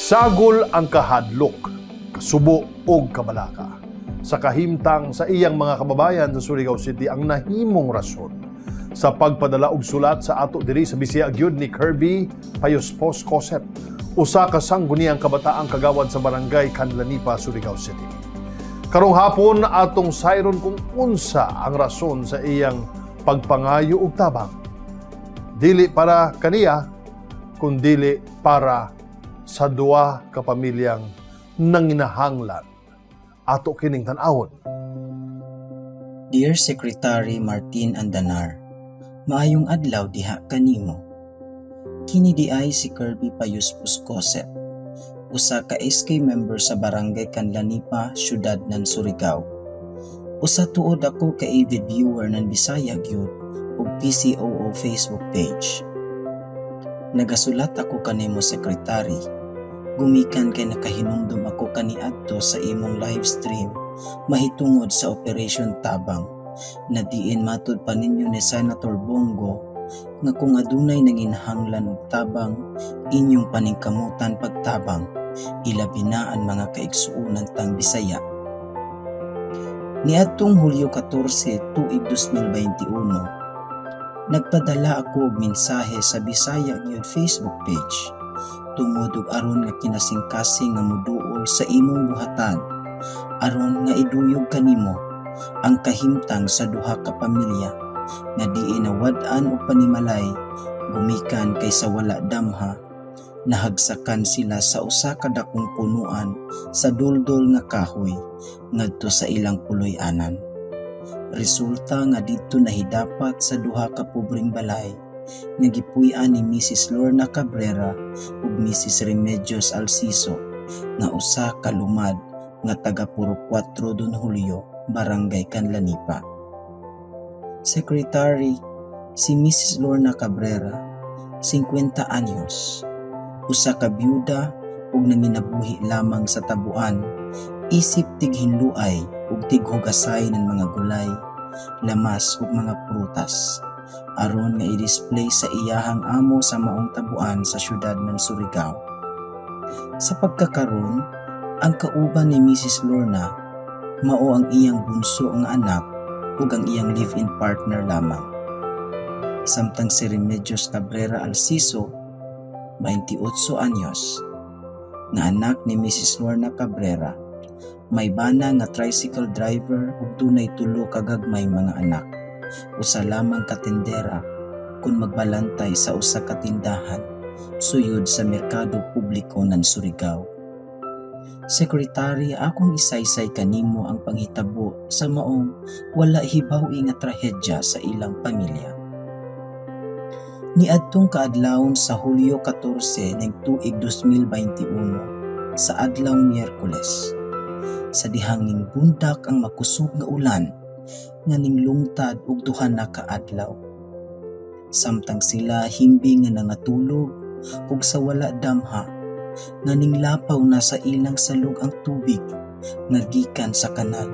Sagol ang kahadlok, kasubo og kabalaka sa kahimtang sa iyang mga kababayan sa Surigao City ang nahimong rason sa pagpadala og sulat sa ato diri sa Bisaya gyud ni Kirby Payospos Cosep, usa ka sangguniang kabataang kagawad sa Barangay Canlanipa, Surigao City. Karong hapon, atong sayron kung unsa ang rason sa iyang pagpangayo og tabang. Dili para kaniya, kundili para sa duha ka pamilyang nanginahanglan. Ato kining tan-awon. Dear Secretary Martin Andanar, maayong adlaw diha kanimo. Kini diay si Kirby Payuspus Cosep, usa ka SK member sa Barangay Canlanipa, syudad ng Surigao. Usa tuod ako ka avid viewer ng Bisaya gyud ug PCOO Facebook page. Nagasulat ako kanimo, Secretary, gumikan kay nakahinumdum ako kaniadto sa imong live stream mahitungod sa Operation Tabang na diin matud pa ninyo ni Senator Bong Go nga kung adunay nanginahanglan og tabang, inyong paningkamutan pagtabang, ilabi na ang mga kaigsuonan tang Bisaya. Niadtong Hulyo 14 tuig 2021, nagpadala ako og mensahe sa Bisaya gyud Facebook page tungod og aron nga kinasingkasing nga moduol sa imong buhatan aron nga iduyog kanimo ang kahimtang sa duha ka pamilya nga diin nawad-an og panimalay gumikan kay sa wala damha nahagsakan sila sa usa ka dakong punuan sa duldol nga kahoy ngadto sa ilang puloy-anan. Resulta nga didto nahidapat sa duha ka pobreng balay nga gipuy-an ni Mrs. Lorna Cabrera ug Mrs. Remedios Alciso nga usa ka lumad nga taga Purok 4 Don Julio, Barangay Canlanipa. Secretary, si Mrs. Lorna Cabrera, 50 anyos, usa ka byuda ug nanginabuhi lamang sa tabuan isip tighinluay ug tighugasay ng mga gulay, lamas ug mga prutas aron nga i-display sa iyahang amo sa maong tabuan sa syudad ng Surigao. Sa pagkakaron, ang kauban ni Mrs. Lorna mao ang iyang bunso nga anak ug ang iyang live-in partner lamang. Samtang si Remedios Cabrera Alciso, 28 anyos, nga anak ni Mrs. Lorna Cabrera, may bana nga tricycle driver ug dunay tulo ka gagmay mga anak. Usa lamang ka tindera kun magbalantay sa usa ka tindahan suyod sa merkado publiko ng Surigao. Secretary, akong isaysay kanimo ang panghitabo sa maong wala hibaw nga trahedya sa ilang pamilya. Niadtong kaadlawon sa Hulyo 14 ning tuig 2021 sa adlawng Miyerkules, sa dihang ning bundak ang makusog nga ulan nga ninglungtad og duha na ka adlaw. Samtang sila himbi nga nangatulog ug sa wala damha nga ninglapaw na sa ilang salog ang tubig nga gikan sa kanal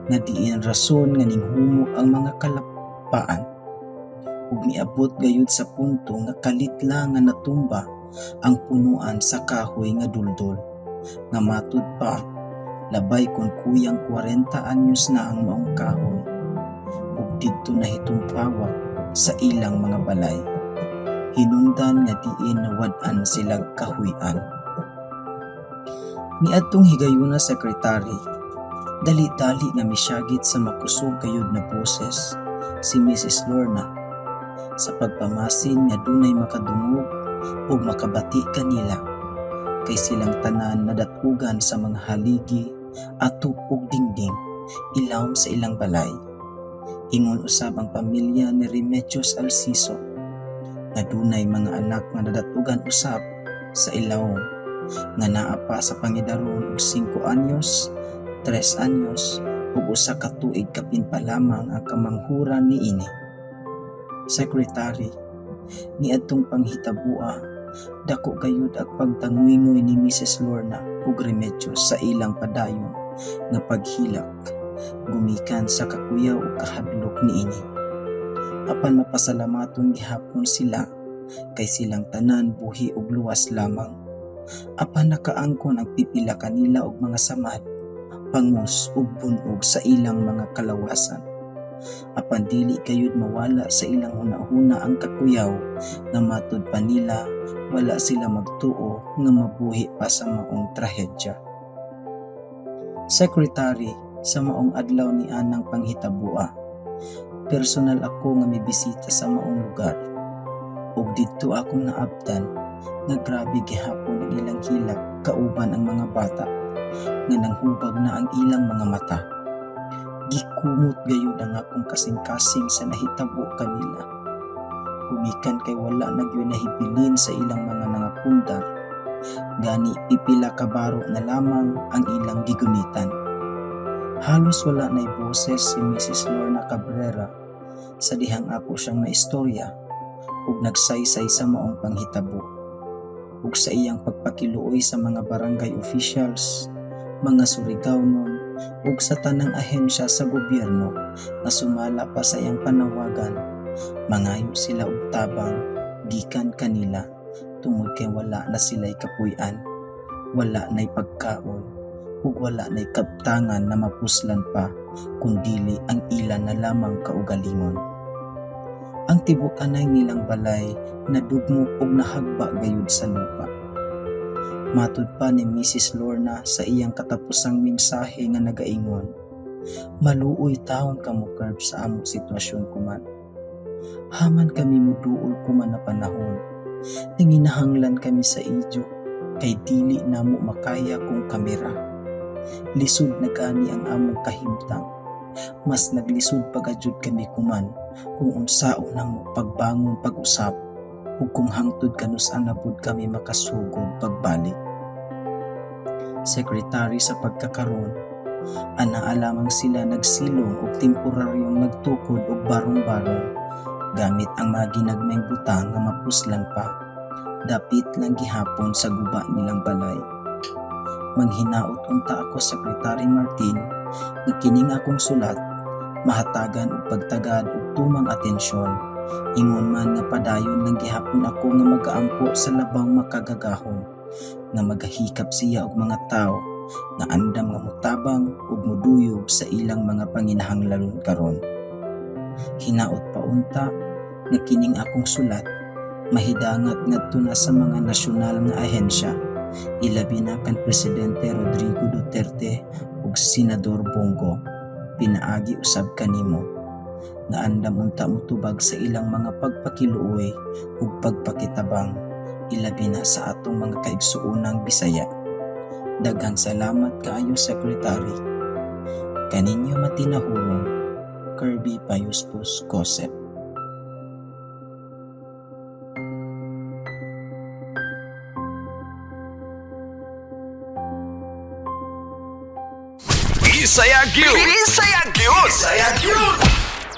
nga diin rason nga ninghumok ang mga kalapaan ug miabot gayud sa punto nga kalit lang nga natumba ang punuan sa kahoy nga duldol nga matud pa labay kon kuyang 40 anyos na ang maong kahoy ug didto nahitumpawak sa ilang mga balay, hinungdan nga diin nawad-an silag kahuy-an. Niadtong higayuna, Secretary, dali-dali nga misyagit sa makusog gayud na boses si Mrs. Lorna sa pagpamasin nga dunay makadungog ug makabati kanila kay silang tanan nadatugan sa mga haligi, atop ug dingding ilawom sa ilang balay. Ingon usab ang pamilya ni Remedios Alciso nga dunay mga anak nga nadatugan usab sa ilawom nga naa pa sa pangidaron og 5 anyos, 3 anyos ug usa ka tuig kapin pa lamang ang kamanghuran niini. Secretary, niadtong panghitaboa, dako gayud ang pagtanguyngoy ni Mrs. Lorna ug Remedios sa ilang padayon nga paghilak gumikan sa kakuyaw ug kahadlok niini. Apan mapasalamaton gihapon sila kay silang tanan buhi ug luwas lamang. Apan nakaangkon ang pipila kanila og mga samad, pangus ug bunog sa ilang mga kalawasan. Apan dili gayud mawala sa ilang hunahuna ang kakuyaw nga matud pa nila wala sila magtuo nga mabuhi pa sa maong trahedya. Secretary, sa maong adlaw ni anang panghitaboa, personal ako nga mibisita sa maong lugar. Ug didto akong naabtan nga grabe gihapon ang ilang hilak kauban ang mga bata nga nanghubag na ang ilang mga mata. Gikumot gayud ang akong kasing-kasing sa nahitabo kanila. Gumikan kay wala na gyud nahibilin sa ilang mga nangapundar. Gani pipila ka baro na lamang ang ilang gigunitan. Halos wala na'y boses si Mrs. Lorna Cabrera sa dihang ako siyang naistorya ug nagsaysay sa maong panghitabo ug sa iyang pagpakiluoy sa mga barangay officials, mga Surigao-non ug sa tanang ahensya sa gobyerno nga sumala pa sa iyang panawagan, mangayo sila og tabang gikan kanila tungod kay wala na sila'y kapuy-an, wala na'y pagkaon, ug wala na'y kabtangan na mapuslan pa kun dili ang ila na lamang kaugalingon. Ang tibok anay nilang balay nadugmok ug nahagba gayud sa lupa. Matud pa ni Mrs. Lorna sa iyang katapusang mensahe nga nagaingon, "Maluoy taon kamo, Kerb, sa among sitwasyon kuman. Haman kami muduol kuman na panahon. Nanginahanglan kami sa inyo kay dili namo makaya kung kami ra. Lisod na gani ang among kahimtang. Mas naglisod pa gayud kami kuman kung unsaon namo pagbangon pag-usab ug kung hangtod kanus-a na pud kami makasugod pagbalik." Secretary, sa pagkakaron, anaa lamang sila nagsilong og temporaryong nagtukod og barong-barong gamit ang mga ginagmayng butang nga mapuslan pa dapit lang gihapon sa guba nilang balay. Manghinaot unta ako, Secretary Martin, nga kining akong sulat mahatagan og pagtagad og tumang atensyon, ingon man nga padayon lang gihapon ako nga magaampo sa labang makagagahom nga magahikap siya og mga tawo nga andam nga motabang ug moduyog sa ilang mga panginahanglanon karon. Hinaot pa unta nga kining akong sulat mahidangat ngadto na sa mga nasyonal nga ahensya, ilabi na kan Presidente Rodrigo Duterte ug Senador Bong Go, pinaagi usab kanimo, nga andam unta motubag sa ilang mga pagpakiluoy ug pagpakitabang, ilabi na sa atong mga kaigsuonang Bisaya. Daghang salamat kaayo, Secretary. Kaninyo matinahurong, Kirby Payuspos Cosep. Bisaya gyud. Bisaya gyud. Bisaya gyud.